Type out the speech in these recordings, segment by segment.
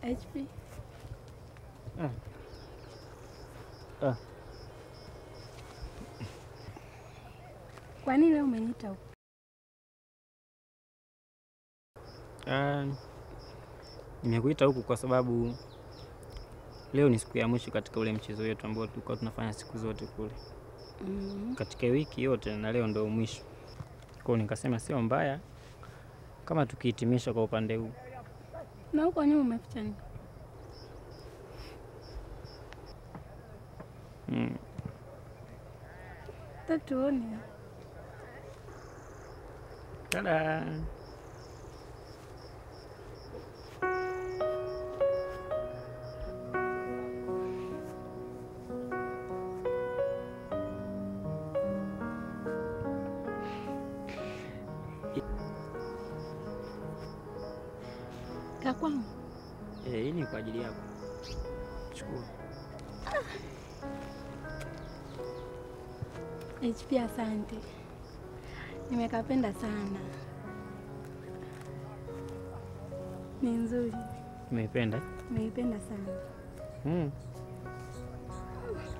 HP. Kwa nini leo umeniita huku? Nimekuita huku kwa sababu leo ni siku ya mwisho katika ule mchezo wetu ambao tulikuwa tunafanya siku zote kule. Katika wiki yote na leo ndio mwisho. Kwa hiyo nikasema sio mbaya kama tukihitimisha kwa upande huu. Na huko nyuma umeficha nini? Tatuone. Tada. Kakwangu. Hii ni kwa ajili yako. Chukua. HP, asante. Nimekapenda sana. Ni nzuri. Umeipenda? Nimeipenda sana.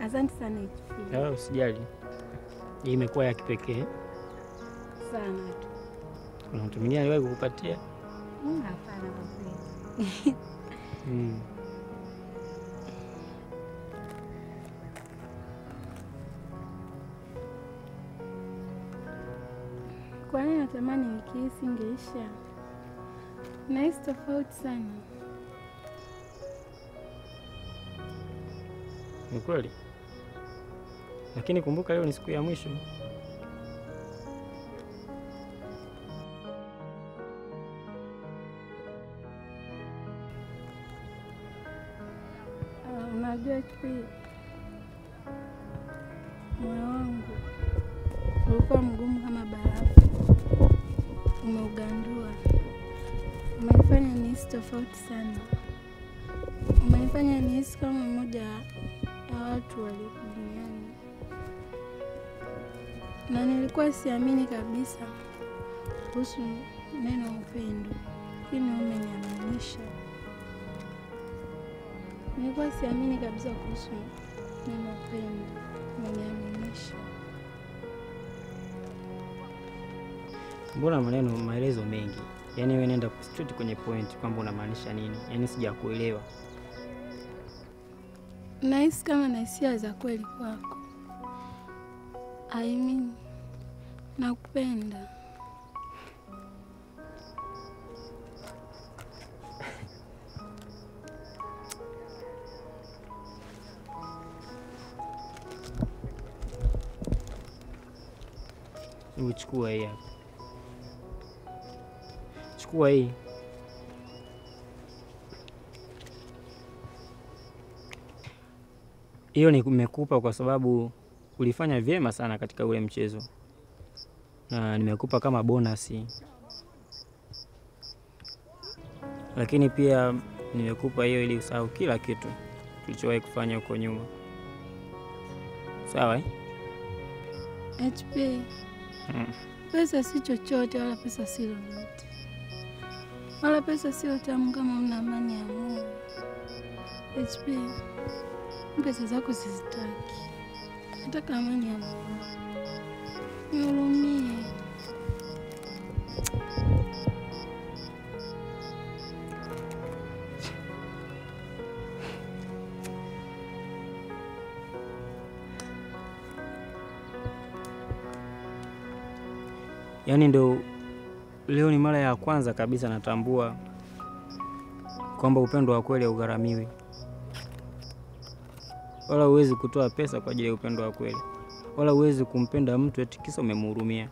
Asante sana HP. Usijali. Hii imekuwa ya kipekee sana tu. Kuna mtu mwingine aliwahi kukupatia? Hapana kwa kweli. Kwa nini natamani wiki hii isingeisha? Nahisi tofauti sana. Ni kweli. Lakini kumbuka leo ni siku ya mwisho. Unajua HP, moyo wangu ulikuwa mgumu kama barafu. Umeugandua. Umenifanya nihisi tofauti sana. Umenifanya nihisi kama mmoja ya watu walio duniani. Na nilikuwa siamini kabisa kuhusu neno upendo, lakini umeniaminisha. Nilikuwa siamini kabisa kuhusu neno upendo, umeniaminisha. Mbona maneno maelezo mengi? Yaani wewe nenda straight kwenye point kwamba unamaanisha nini? Yaani sijakuelewa. Nahisi kama na hisia za kweli kwako. I mean, nakupenda. Uchukua hii hapa. Chukua hii. Hiyo nimekupa kwa sababu ulifanya vyema sana katika ule mchezo. Na nimekupa kama bonus. Lakini pia nimekupa hiyo ili usahau kila kitu tulichowahi kufanya huko nyuma. Sawa eh? HP. Pesa si chochote wala pesa si lolote. Wala pesa sio tamu kama una amani ya moyo. HP, pesa zako sizitaki. Nataka amani ya moyo. Nihurumie. Yaani ndo leo ni mara ya kwanza kabisa natambua kwamba upendo wa kweli haugharamiwi. Wala huwezi kutoa pesa kwa ajili ya upendo wa kweli. Wala huwezi kumpenda mtu eti kisa umemhurumia.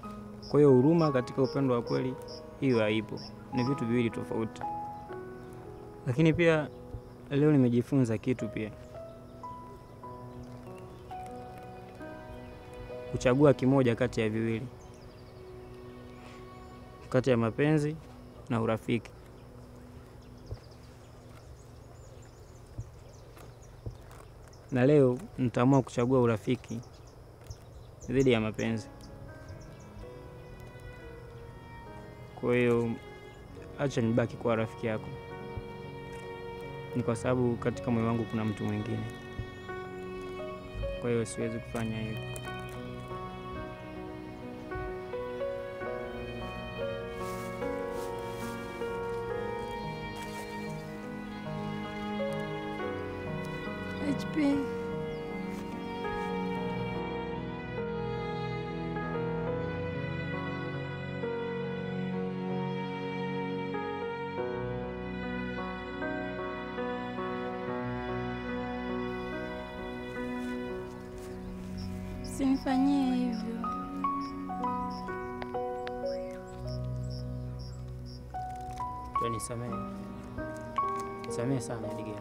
Kwa hiyo huruma katika upendo wa kweli hiyo haipo. Ni vitu viwili tofauti. Lakini pia leo nimejifunza kitu pia. Kuchagua kimoja kati ya viwili. Kati ya mapenzi na urafiki. Na leo nitaamua kuchagua urafiki dhidi ya mapenzi. Kwa hiyo acha nibaki kwa rafiki yako. Ni kwa sababu katika moyo wangu kuna mtu mwingine. Kwa hiyo siwezi kufanya hivyo. HP. Usinifanyie hivyo. Nisamehe. Nisamehe sana Abigail.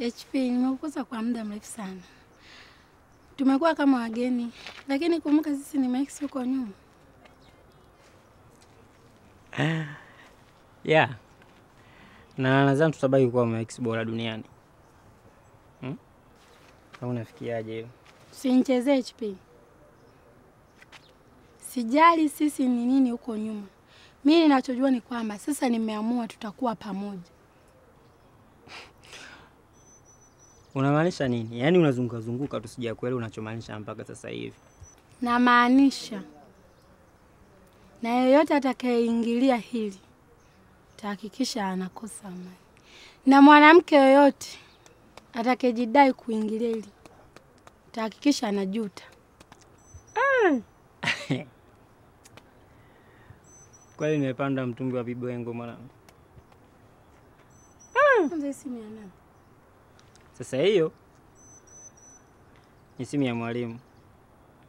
HP, nimekukosa kwa muda mrefu sana. Tumekuwa kama wageni, lakini kumbuka sisi ni Max huko nyuma. Yeah. Na nadhani tutabaki kuwa Max bora duniani. Au unafikiaje hiyo? Usinichezee HP. Sijali sisi ni nini huko nyuma. Mimi ninachojua ni kwamba sasa nimeamua tutakuwa pamoja. Unamaanisha nini? Yaani unazunguka zunguka tu, sijakuelewa unachomaanisha mpaka sasa hivi. Namaanisha na yeyote atakayeingilia hili tahakikisha anakosa amani. Na mwanamke yoyote atakayejidai kuingilia hili tahakikisha anajuta. Kweli nimepanda mtumbi wa vibwengo mwanangu. Kwanza simu ya nani? Sasa hiyo ni simu ya mwalimu.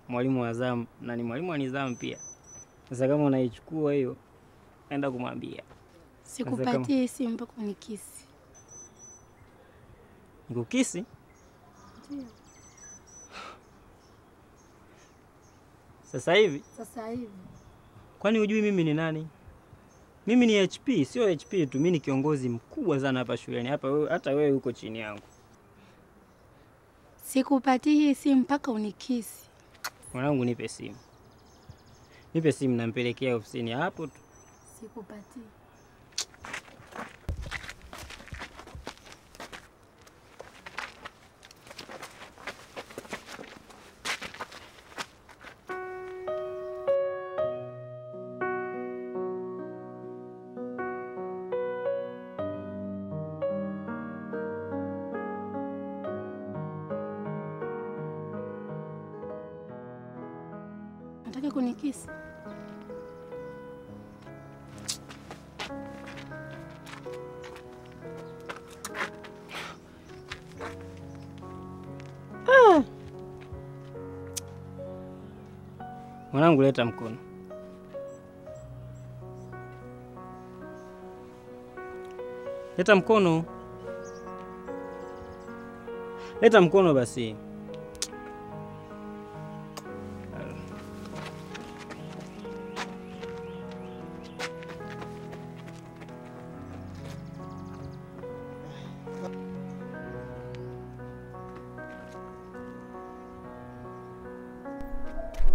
Mwalimu wa zamu na ni mwalimu wa nidhamu pia. Sasa kama unaichukua hiyo enda kumwambia. Sikupatii simu mpaka unikisi. Nikukisi? Ndio. Sasa hivi? Sasa hivi. Kwani hujui mimi ni nani? Mimi ni HP, sio HP tu, mimi ni kiongozi mkubwa sana hapa shuleni. Hapa wewe, hata wewe uko chini yangu. Sikupatii hii simu mpaka unikisi. Mwanangu nipe simu. Nipe simu nampelekea ofisini hapo tu. Sikupatii. Nataka kunikisi. Mwanangu leta mkono. Leta mkono. Leta mkono basi.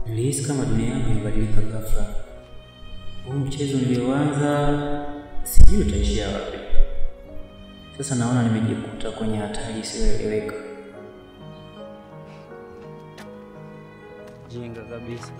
Nilihisi kama dunia yangu imebadilika ghafla. Huu mchezo nilioanza sijui utaishia wapi. Sasa naona nimejikuta kwenye hatari isiyoeleweka. Jinga kabisa.